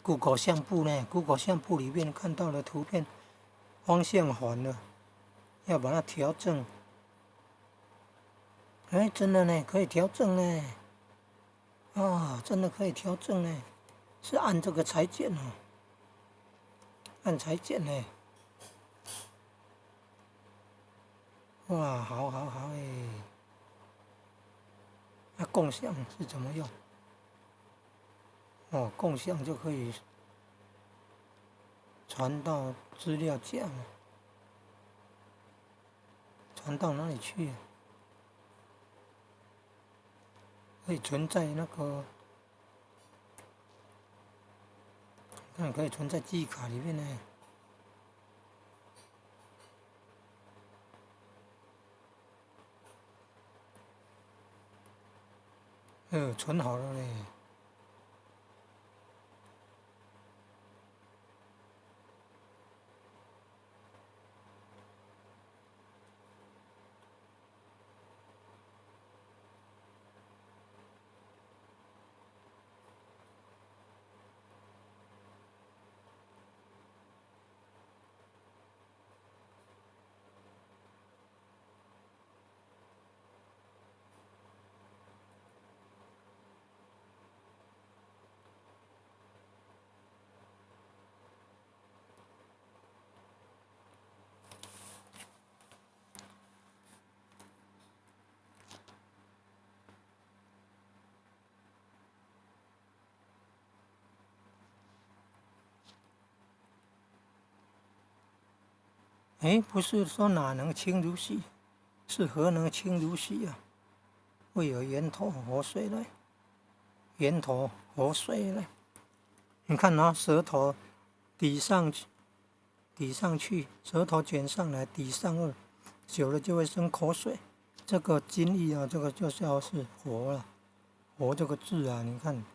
Google 相簿呢？Google 相簿裡面看到的圖片方向反了，要把它調正。哎，真的呢，可以調正呢。啊，真的可以調正呢，是按這個裁剪哦，按裁剪呢。哇，好好好哎。那共享是怎麼用？哦，共享就可以傳到資料夾，傳到哪裡去？可以存在那個，看可以存在記憶卡裡面呢。存好了嘞。哎，不是說哪能清如許，是何能清如許啊？會有源頭活水來，源頭活水來。你看啊，舌頭抵上去，抵上去，舌頭捲上來，抵上顎，久了就會生口水。這個津液啊，這個就是要是活了，活這個字啊，你看。